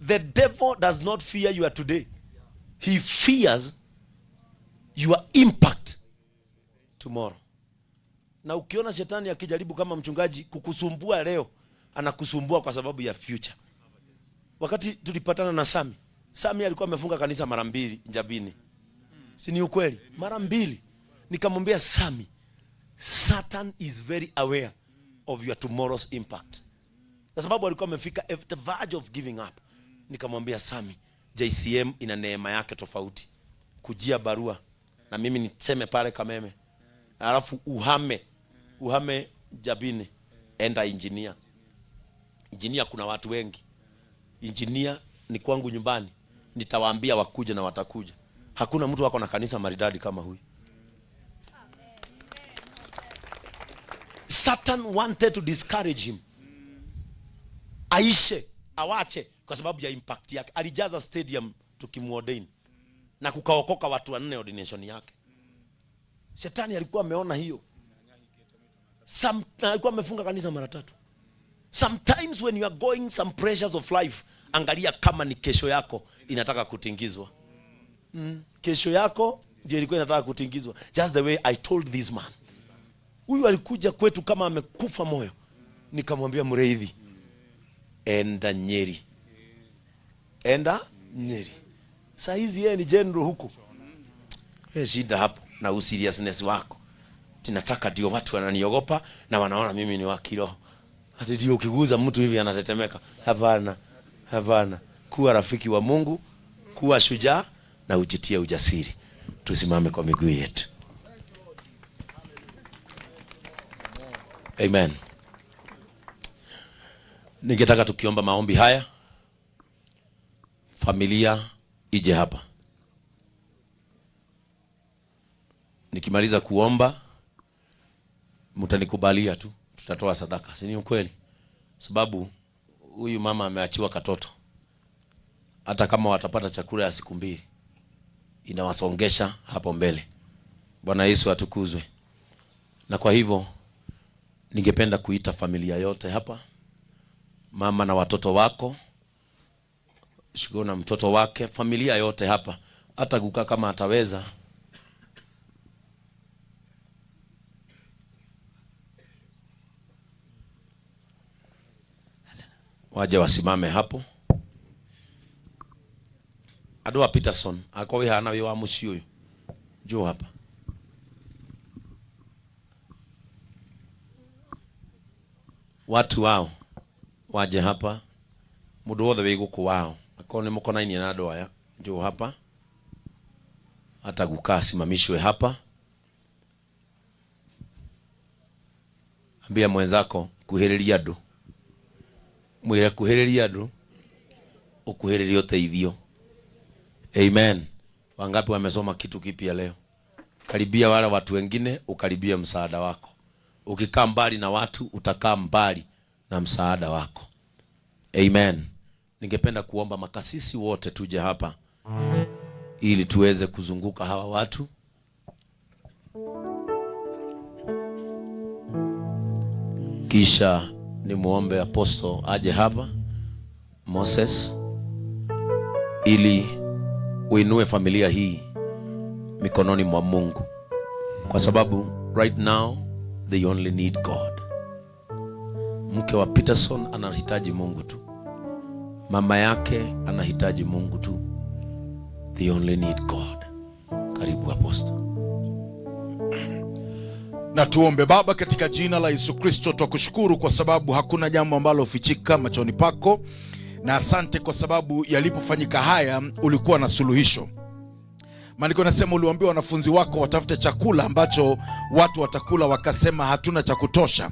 The devil does not fear your today. He fears your impact tomorrow. Na ukiona shetani akijaribu kama mchungaji kukusumbua leo, anakusumbua kwa sababu ya future. Wakati tulipatana na Sami, Sami alikuwa amefunga kanisa mara mbili Njabini, si ni ukweli? Mara mbili. Nikamwambia Sami, Satan is very aware of your tomorrow's impact, kwa sababu alikuwa amefika at the verge of giving up. Nikamwambia Sami, JCM ina neema yake tofauti, kujia barua na mimi niseme pale Kameme, alafu uhame Jabini, enda Engineer. Engineer kuna watu wengi. Engineer ni kwangu nyumbani, nitawaambia wakuje na watakuja. Hakuna mtu wako na kanisa maridadi kama huyu. Satan wanted to discourage him, aishe, awache kwa sababu ya impact yake. Alijaza stadium tukimuordain na kukaokoka watu wanne ordination yake. Shetani alikuwa ameona hiyo. Na alikuwa amefunga kanisa mara tatu. Sometimes when you are going some pressures of life, angalia kama ni kesho yako inataka kutingizwa. Kesho yako ndio ilikuwa inataka kutingizwa. Just the way I told this man. Huyu alikuja kwetu kama amekufa moyo. Nikamwambia Mreithi, enda Nyeri. Enda Nyeri. Saa hizi yeye ni general huko. Wewe shida hapo na useriousness wako. Tinataka ndio watu wananiogopa na wanaona mimi ni wa kiroho. Ati ndio ukiguza mtu hivi anatetemeka. Hapana. Hapana. Kuwa rafiki wa Mungu, kuwa shujaa na ujitie ujasiri. Tusimame kwa miguu yetu. Amen. Ningetaka tukiomba maombi haya, familia ije hapa. Nikimaliza kuomba mtanikubalia tu, tutatoa sadaka, si ni ukweli? Sababu huyu mama ameachiwa katoto, hata kama watapata chakula ya siku mbili inawasongesha hapo mbele. Bwana Yesu atukuzwe. Na kwa hivyo ningependa kuita familia yote hapa, mama na watoto wako, Shukuru na mtoto wake, familia yote hapa, hata kukaa kama ataweza. Waje wasimame hapo. Andũ a Peterson, akorwo wĩ haha na wĩ wa mũciĩ ũyũ, njoo hapa. Watu wao waje hapa, mũndũ wothe wĩ gũkũ wao, akorwo nĩ mũkonainie na andũ aya, njoo hapa. Hata guka asimamishwe hapa. Ambia mwenzako kuhĩrĩria andũ, mwĩre kuhĩrĩria andũ, ũkuhĩrĩrie ũteithio. Amen. Wangapi wamesoma kitu kipya leo? Karibia wale watu wengine, ukaribie msaada wako. Ukikaa mbali na watu, utakaa mbali na msaada wako. Amen. Ningependa kuomba makasisi wote tuje hapa ili tuweze kuzunguka hawa watu. Kisha nimuombe apostle aje hapa Moses, ili uinue familia hii mikononi mwa Mungu, kwa sababu right now they only need God. Mke wa Peterson anahitaji Mungu tu, mama yake anahitaji Mungu tu. They only need God. Karibu apostle. Na tuombe. Baba, katika jina la Yesu Kristo twakushukuru kwa sababu hakuna jambo ambalo hufichika machoni pako, na asante kwa sababu yalipofanyika haya ulikuwa na suluhisho. Maandiko yanasema uliwaambia wanafunzi wako watafute chakula ambacho watu watakula, wakasema hatuna cha kutosha,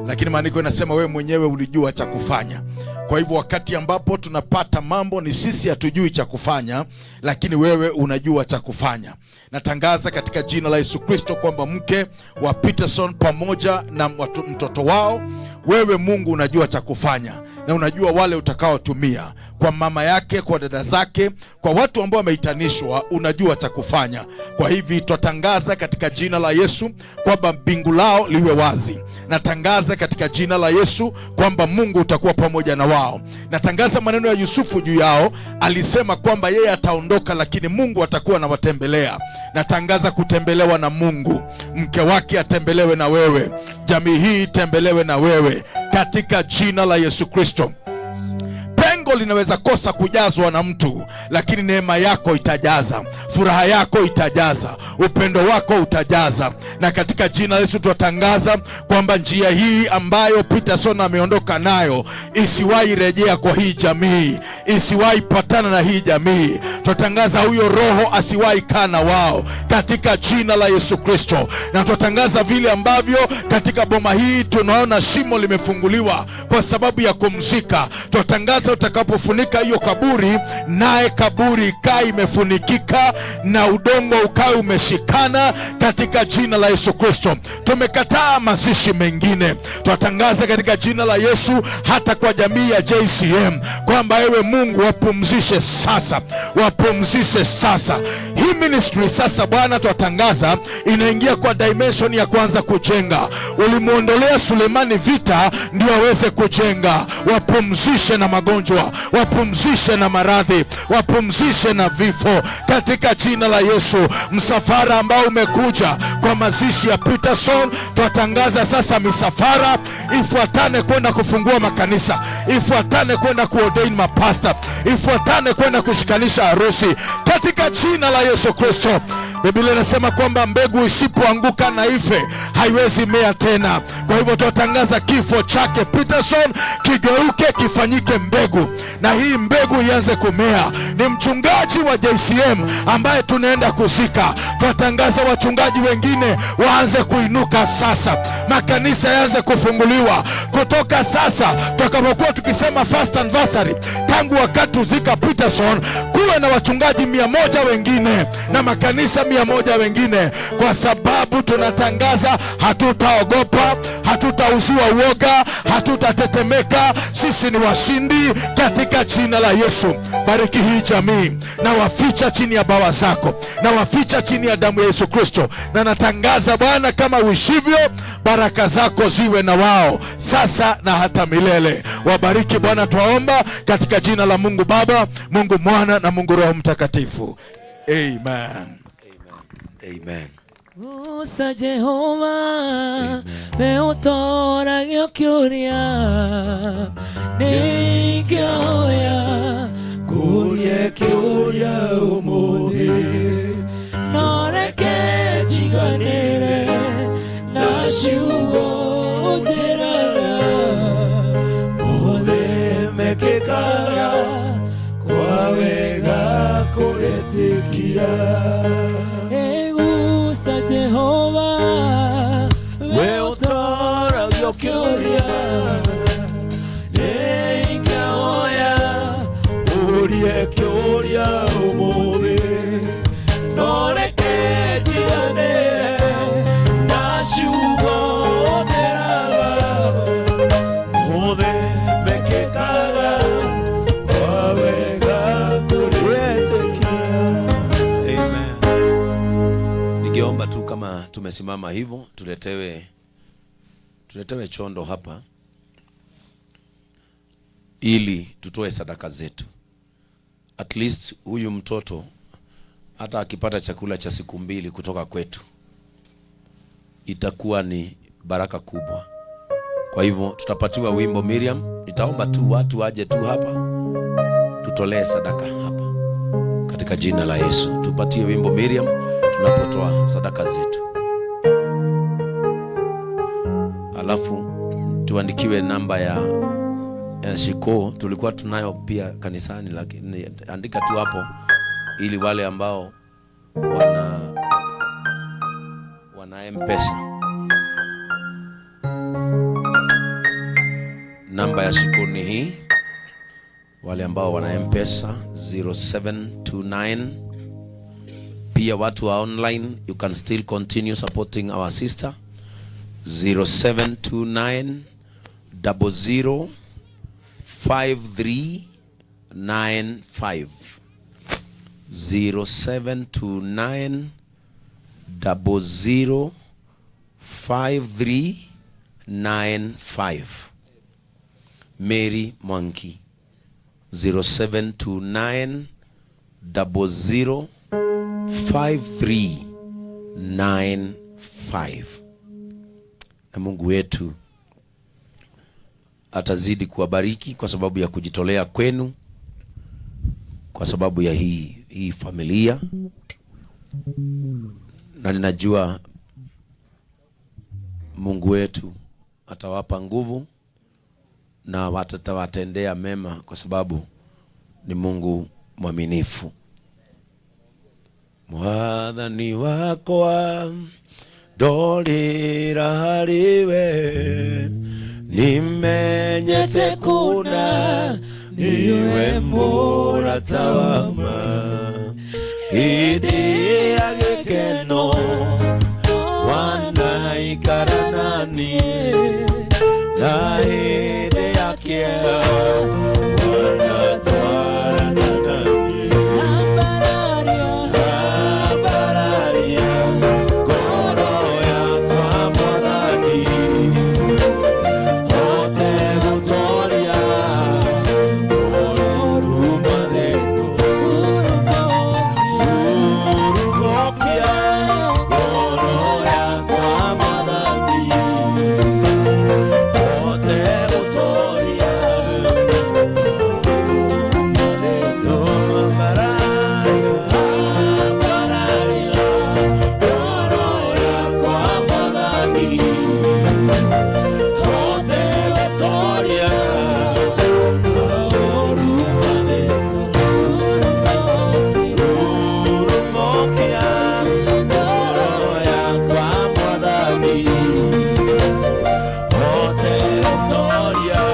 lakini maandiko yanasema wewe mwenyewe ulijua cha kufanya. Kwa hivyo wakati ambapo tunapata mambo ni sisi hatujui cha kufanya, lakini wewe unajua cha kufanya. Natangaza katika jina la Yesu Kristo kwamba mke wa Peterson pamoja na mtoto wao Wewe Mungu unajua cha kufanya na unajua wale utakaotumia kwa mama yake, kwa dada zake, kwa watu ambao wameitanishwa, unajua cha kufanya. Kwa hivi twatangaza katika jina la Yesu kwamba mbingu lao liwe wazi. Natangaza katika jina la Yesu kwamba Mungu utakuwa pamoja na wao. Natangaza maneno ya Yusufu juu yao, alisema kwamba yeye ataondoka, lakini Mungu atakuwa anawatembelea. Natangaza kutembelewa na Mungu, mke wake atembelewe na wewe, jamii hii itembelewe na wewe katika jina la Yesu Kristo. Pengo linaweza kosa kujazwa na mtu, lakini neema yako itajaza, furaha yako itajaza, upendo wako utajaza. Na katika jina la Yesu tunatangaza kwamba njia hii ambayo Peterson ameondoka nayo isiwahi rejea kwa hii jamii, isiwahi patana na hii jamii. Tunatangaza huyo roho asiwahi kaa na wao katika jina la Yesu Kristo. Na tunatangaza vile ambavyo katika boma hii tunaona shimo limefunguliwa kwa sababu ya kumzika, tunatangaza utakapofunika hiyo kaburi, naye kaburi ikae imefunikika na udongo ukae umeshikana katika jina la Yesu Kristo. Tumekataa mazishi mengine, tunatangaza katika jina la Yesu hata kwa jamii ya JCM kwamba ewe Mungu wapumzishe sasa, wapumzishe sasa. Hii ministry sasa Bwana tunatangaza inaingia kwa dimension ya kwanza kujenga. Ulimwondolea Sulemani vita ndio aweze kujenga. Wapumzishe na magonjwa, wapumzishe na maradhi, wapumzishe na vifo katika jina la Yesu. Msafara ambao umekuja kwa mazishi ya Peterson, twatangaza sasa misafara ifuatane kwenda kufungua makanisa, ifuatane kwenda kuordain mapasta, ifuatane kwenda kushikanisha harusi katika jina la Yesu Kristo. Biblia inasema kwamba mbegu isipoanguka na ife haiwezi mea tena. Kwa hivyo twatangaza kifo chake Peterson kigeuke kifanyike mbegu, na hii mbegu ianze kumea. Ni mchungaji wa JCM ambaye tunaenda kuzika. Twatangaza wachungaji wengine waanze kuinuka sasa, makanisa yaanze kufunguliwa kutoka sasa. Tutakapokuwa tukisema first anniversary, tangu wakati tuzika Peterson, kuwe na wachungaji 100 wengine na makanisa 100 wengine, kwa sababu tunatangaza hatutaogopa, hatutauziwa uoga, hatutatetemeka. Sisi ni washindi katika jina la Yesu. Bariki hii jamii na waficha chini ya bawa zako, na waficha chini ya damu ya Yesu Kristo, na natangaza Bwana, kama uishivyo, baraka zako ziwe na wao sasa na hata milele. Wabariki Bwana, twaomba katika jina la Mungu Baba, Mungu Mwana na Mungu Roho Mtakatifu. Amen. Amen. Musa Jehova meutoragio kiuria ningĩoya Kurie kiuria umuthi no reke njiganĩre na ciugo njĩraga mothe mekĩkaga kwa wega kũrĩtĩkia. Egusa Jehova We ũtoragio kĩũria nĩingĩoya ũrie kĩũria ũmũthĩ no reke njiganĩre na ciugo njĩraga mothe mekĩkaga kwa wega kũrĩtĩkia. Amen. Ningeomba tu kama tumesimama hivyo tuletewe chondo hapa ili tutoe sadaka zetu. At least huyu mtoto hata akipata chakula cha siku 2 kutoka kwetu itakuwa ni baraka kubwa. Kwa hivyo tutapatiwa wimbo Miriam. Nitaomba tu watu waje tu hapa tutolee sadaka hapa katika jina la Yesu. Tupatie wimbo Miriam tunapotoa sadaka zetu. Alafu tuandikiwe namba ya Shiko, tulikuwa tunayo pia kanisani, lakini andika tu hapo ili wale ambao wana M-Pesa. Namba ya Shiko ni hii. Wale ambao wana M-Pesa 0729. Pia watu wa online, you can still continue supporting our sister. 0729 00 5395. 0729 00 5395. Mary Mwangi, 0729 00 5395. Na Mungu wetu atazidi kuwabariki kwa sababu ya kujitolea kwenu, kwa sababu ya hii familia, na ninajua Mungu wetu atawapa nguvu na watawatendea mema kwa sababu ni Mungu mwaminifu. Mwathani wakwa, ndorĩra harĩ we, nimenyete kuna niwe mũrata wa ma, hĩndĩ ya gĩkeno wanaikara nani, na hĩndĩ ya kĩeha wanatwarana nani. Ambararia ngoro yakwa Mwathani, hote gũtoria ũũru mathĩko. Rurumũkia ngoro yakwa Mwathani, hote gũtoria. Ambararia, ambararia ngoro yakwa Mwathani, hote gũtoria ũũru mathĩko. Rurumũkia ngoro yakwa Mwathani, hote gũtoria.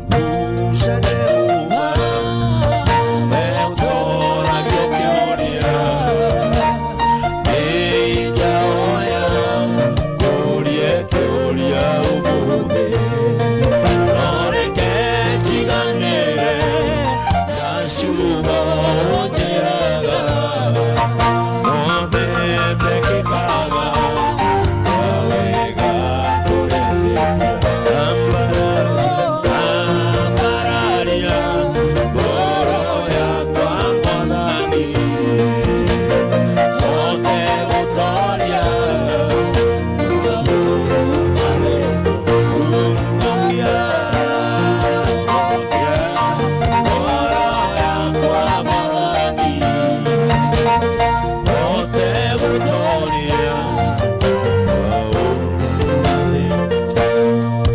Guca Jehova, we ũtoragio kĩũria, nĩingĩhoya ngũrie kĩũria ũmũthĩ, no reke njiganĩre na ciugo ũnjĩraga, mothe mekĩkaga kwa wega kũretĩkia. Ambararia ngoro yakwa Mwathani, hote gũtoria. Rurumũkia ngoro yakwa Mwathani, hote gũtoria.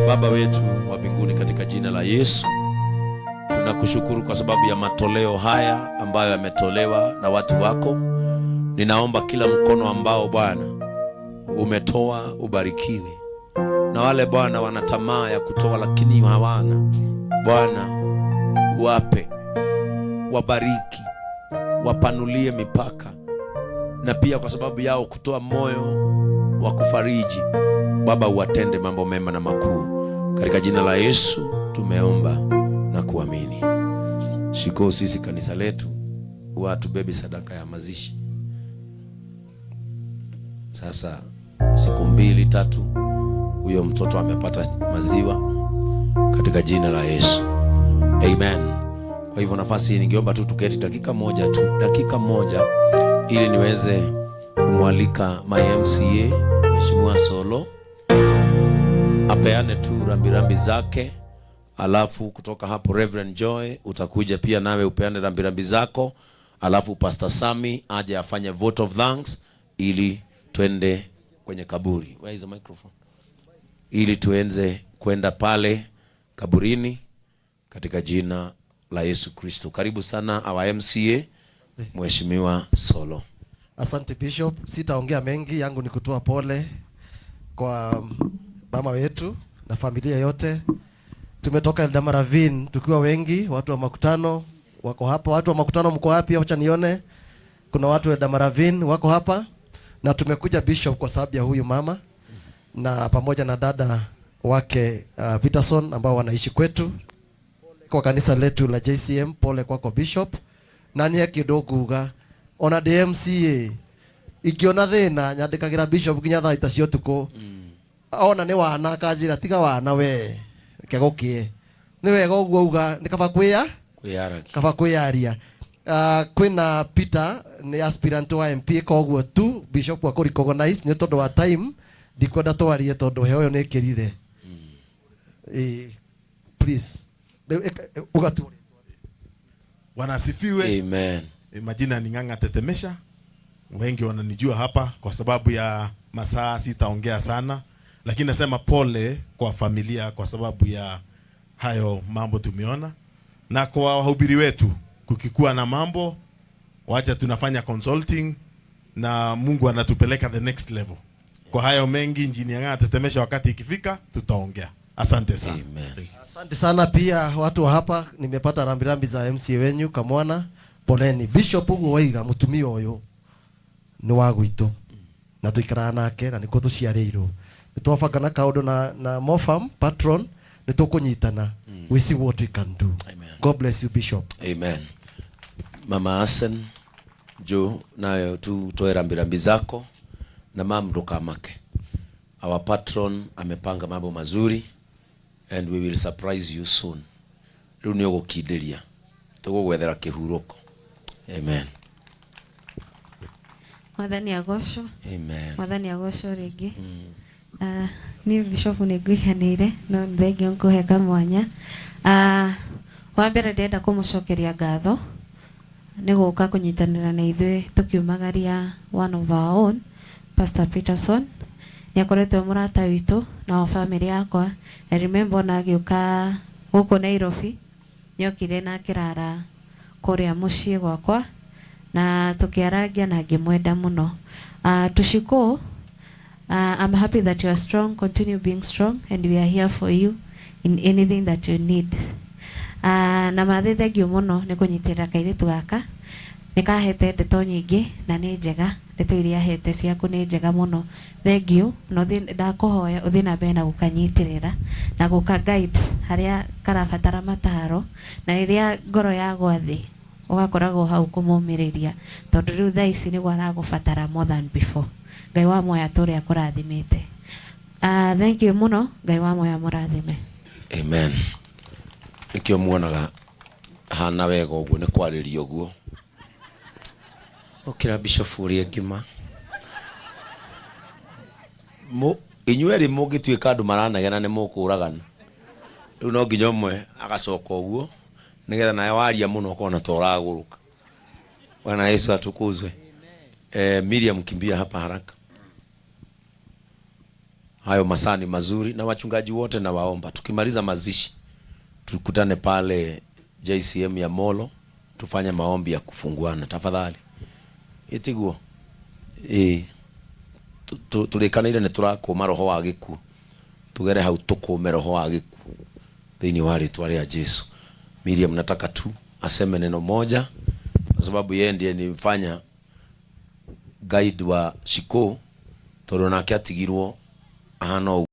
Baba wetu wa mbinguni, katika jina la Yesu tunakushukuru kwa sababu ya matoleo haya ambayo yametolewa na watu wako. Ninaomba kila mkono ambao, Bwana, umetoa ubarikiwe, na wale, Bwana, wana tamaa ya kutoa lakini hawana, Bwana, wape, wabariki, wapanulie mipaka, na pia kwa sababu yao kutoa moyo wa kufariji, Baba, uwatende mambo mema na makuu. Katika jina la Yesu tumeomba na kuamini. Shiko, sisi kanisa letu huwa hatubebi sadaka ya mazishi. Sasa siku mbili tatu, huyo mtoto amepata maziwa katika jina la Yesu, amen. Kwa hivyo nafasi hii ningeomba tu tuketi dakika moja tu, dakika moja, ili niweze kumwalika my MCA, Mheshimiwa Solo, apeane tu rambirambi zake, alafu kutoka hapo Reverend Joy utakuja pia nawe upeane rambirambi zako, alafu Pastor Sami aje afanye vote of thanks ili twende kwenye kaburi. Where is the microphone? Ili tuenze kwenda pale kaburini katika jina la Yesu Kristo. Karibu sana our MCA, Mheshimiwa Solo. Asante, Bishop, sitaongea mengi, yangu ni kutoa pole kwa mama wetu na familia yote. Tumetoka Eldama Ravine tukiwa wengi, watu wa makutano wako hapa. Watu wa makutano mko wapi? Wacha nione. Kuna watu wa Eldama Ravine wako hapa. Na tumekuja Bishop kwa sababu ya huyu mama na pamoja na dada wake Peterson ambao wanaishi kwetu kwa kanisa letu la JCM. Pole kwako Bishop. Na niĩ kĩndũ nguga ona ndĩ MCA ingĩona thĩna nyandĩkagĩra Bishop nginya thaa ita cia ũtukũ. Ona nĩ wana akanjĩra tiga wana we reke gũkĩe nĩ wega ũguo uga nĩ kaba kwĩya Kwĩyaragia. Kaba kwĩyaria. Kwĩna Peter nĩ aspirant wa MP, koguo tu Bishop wa kũ recognize nĩ tondũ wa time ndikwenda twarie tondũ heo ĩyo nĩ ĩkĩrire. Please. Rĩu ũgatu Bwana asifiwe. Amen. Majina ni Ng'ang'a Tetemesha. Wengi wananijua hapa kwa sababu ya masaa, sitaongea sana, lakini nasema pole kwa familia kwa sababu ya hayo mambo tumeona, na kwa wahubiri wetu, kukikuwa na mambo, wacha tunafanya consulting na Mungu anatupeleka the next level. Kwa hayo mengi, Injinia Ng'ang'a Tetemesha, wakati ikifika tutaongea. Asante sana. Amen. Asante sana pia watu wa hapa, nimepata rambirambi za MC wenyu Kamwana, poleni. Bishop uguo waiga mutumia uyu ni wa gwitũ na tuikaraga nake na nikuo tuciarĩirwo. Nĩ twabanga na kaũndũ na Mofam patron nĩ tũkũnyitana. We see what we can do. Amen. God bless you, Bishop. Amen. Mama Asen jo nayo tu toe rambirambi zako na mam ndukamake. Our patron amepanga mambo mazuri and we will surprise you soon. Riu ni ũgũkindĩria tũgũgwethera kĩhurũko. Amen. Mwathani agocwo. Amen. Mwathani agocwo rĩngĩ. Ah, niĩ Bishop nĩ ngũiganĩire no nĩ thengio nkũhe kamwanya. Ah, wa mbere ndĩrenda kũmũcokeria ngatho nĩ gũka kũnyitanĩra na ithuĩ tũkiumagaria one of our own, Pastor Peterson. Nĩ akoretwo mũrata witũ na wa family yakwa. I remember ona agĩũka gũkũ Nairobi nĩokire na akĩrara kũrĩa mũciĩ gwakwa na tũkĩarangia na ngĩmwenda mũno. Tushiko, I'm happy that you are strong. Continue being strong and we are here for you in anything that you need. Na mathĩ thengio mũno nĩ kũnyitĩrĩra kairĩtu gaka. Nĩ kahete ndeto nyingĩ na nĩ njega, ndeto iria ahete ciaku nĩ njega mũno, thengio. Na ũthiĩ, ndakũhoya ũthiĩ na mbere na gũkanyitĩrĩra na gũka guide harĩa karabatara mataro, na rĩrĩa ngoro yagwa thĩ ũgakoragwo hau kũmũmĩrĩria tondũ rĩu thaa ici nĩguo aragũbatara more than before. Ngai wa moya tũrĩa akũrathimĩte. Thank you mũno, Ngai wa moya mũrathime. Amen. Nĩkĩo muonaga hana wega ũguo nĩ kwarĩria ũguo ũkĩra Bishop ũrĩa ngima. Inyuĩ erĩ mũngĩtuĩka andũ maranegena nĩ mũkũragana. Rĩu no nginya ũmwe agacoka ũguo nĩgetha nawe waria mũno ũkona ta ũragũrũka. Bwana Yesu atukuzwe. Miriam, kimbia hapa haraka. Hayo masaa ni mazuri na wachungaji wote na waomba tukimaliza mazishi tukutane pale JCM ya Molo tufanye maombi ya kufunguana tafadhali. Itiguo ĩ tũrĩkanĩire nĩ tũrakũma roho wa gĩkuũ, tugere hau tũkũme roho wa gĩkuũ thĩinĩ wa rĩtwa rĩa Jesu. Miriam nataka tu aseme neno moja kwa sababu yeye ndiye nilimfanya guide wa Shiko tondũ nake atigirwo ahana ũguo.